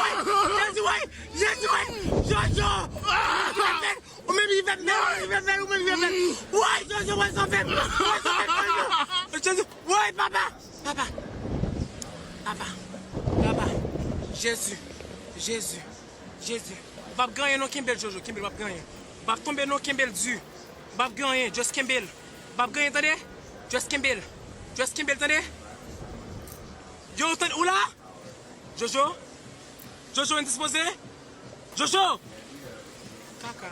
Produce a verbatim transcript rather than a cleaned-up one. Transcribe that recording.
woy! Jezi, woy! Jezi, woy! Jojo! Ou menm ki fè m fè, ou menm ki fè m fè, ou menm ki fè m fè! Woy, Jojo, woy, sa fè m! Woy, sa fè m! Jezi, woy, papa! Papa! Papa! Papa! Jezi! Jezi! Jezi! W ap gen anyen non, kenbe l, Jojo, kenbe l, w ap gen anyen. W ap tonbe non, kenbe l di. W ap gen anyen, just kenbe l. W ap gen anyen, tande? Just kenbe l. Just kenbe l, tande? Yo, tande, ou la? Jojo? Jojo endispoze? Jojo! Kaka.